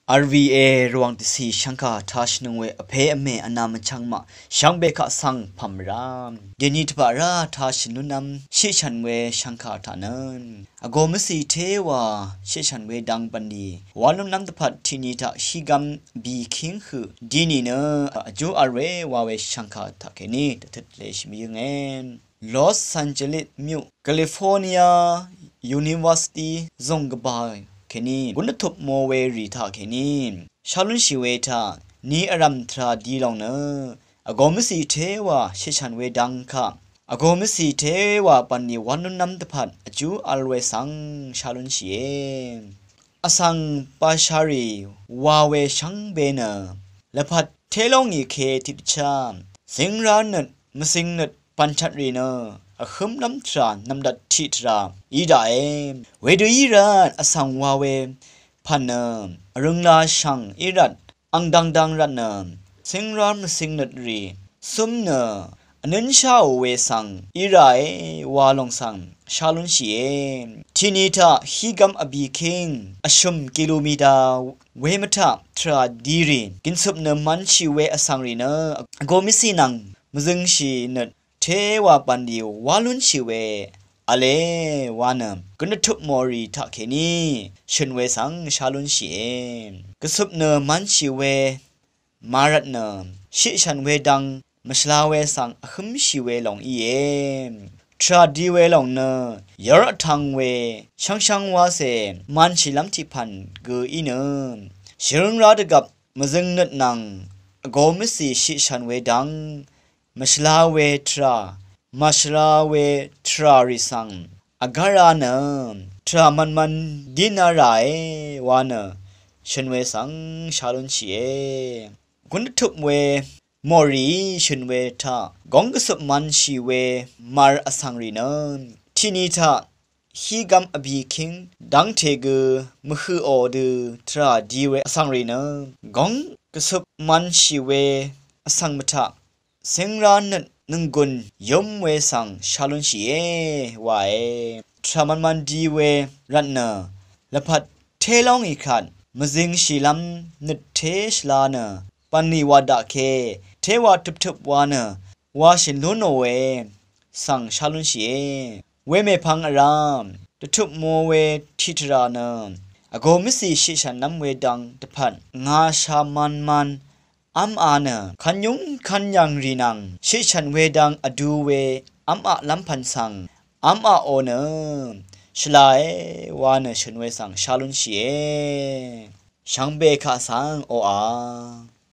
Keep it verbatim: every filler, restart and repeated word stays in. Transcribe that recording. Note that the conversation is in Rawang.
R V A Rvwàng dvcì shvngkà taq shvnøng we vpè vmè vnā mvchvng maq shvngbe kaq svng pv̀m rá. Dèní tvbaq rá taq shvnlúnv́m shiqshv̀n we shvngkà taq nø vgō mvcì té wa shiqshv̀n we dang bv̀nlì wa lúnlv́m dvpvt tiqni taq hígv́m bì kíng høq di nìnø vjú vl we wa we shvngkà taq kèní dvtøt leshì mvyǿnge. Los Angeles မြို့ California University zòng gvbà kèní gún dvtup mò we rì taq kèní shá lúnshì we taq ni vrv̀m tvrà di lòng nø vgō mvcì té wa shiqshv̀n we dang kaq vgō mvcì té wa bv̀nlì wa lúnlv́m dvpvt vjú vl we svng shá lúnshìe. Vsvng basharì wa we shvngbe nø lvpat té lóngì ke tiqdvchá zíngrá nøt mvzing nøt pv̀nchvtrì nø vhǿmlv́m tvrà nv̀mdat tiq tvrà í daqe. Wedø í rvt vsvng wa we pv̀n nø vrøngla shv̀ng í rvt ang dvngdvng rvt nø zíngrá mvzing nøt rì cǿm nø vnǿnsháò we svng í ràe wa lòng svng shá lúnshìe. Tiqni taq hígv́m vbì kíng vshø̀m kilomita we mvtaq tvrà di rì gìncøp nø mv̄nshì we vsvng rì nø vgō mvcì nvng mvzøngshì nøt té wa bv̀nlì wa lúnshì we v̄le wa nø gún dvtup mò rì taq kèní shø̀n we svng shá lúnshìe. Gvcøp nø mv̄nshì we màrvt nø shiqshv̀n we dang mvshvla we svng vhǿmshì we lòng íe. Tvrà di we lòng nø yv́r vtv̄ng we shvngshvng wacè mv̄nshìlv́m tiqpv̀n gø í nø shvrǿng rá dvgvp mvzøng nøt nvng vgō mvcì shiqshv̀n we dang mvshvla we tvrà màshvla we tvrà rì svng vgv́ra nø tvrà mv̄nmv̄n dínā ràe wa nø shø̀n we svng shá lúnshìe. Gún dvtup we mò rìí shø̀n we taq góng gvcøp mv̄nshì we màr vsvng rì nø tiqni taq hígv́m vbì kíng dv́ngte gø mvhøqò dø tvrà di we vsvng rì nø góng gvcøp mv̄nshì we vsvng mvtaq zíngrá nøt nønggùn yǿm we svng shá lúnshìe wae. Tvrà mv̄nmv̄n di we rvt nø lvpat té lóngì kvt mvzingshìlv́m nøt té shvla nø bv̀nlì wa daqke té wa tøptøp wa nø wa shø̀n lúnò we svng shá lúnshìe. Wemèpvng vrá dvtup mò we tiqtvrà nø vgō mvcì shiqshv̀nlv́m we dang dvpvt ngà shà mv̄nmv̄n v́mā nø kvnyúng kvnyv̀ng rì nvng shiqshv̀n we dang vdu we v́maqlv́m pv̀n svng v́maqò nø shvlae wa nø shø̀n we svng shá lúnshìe. Shvngbe kaq svng oqà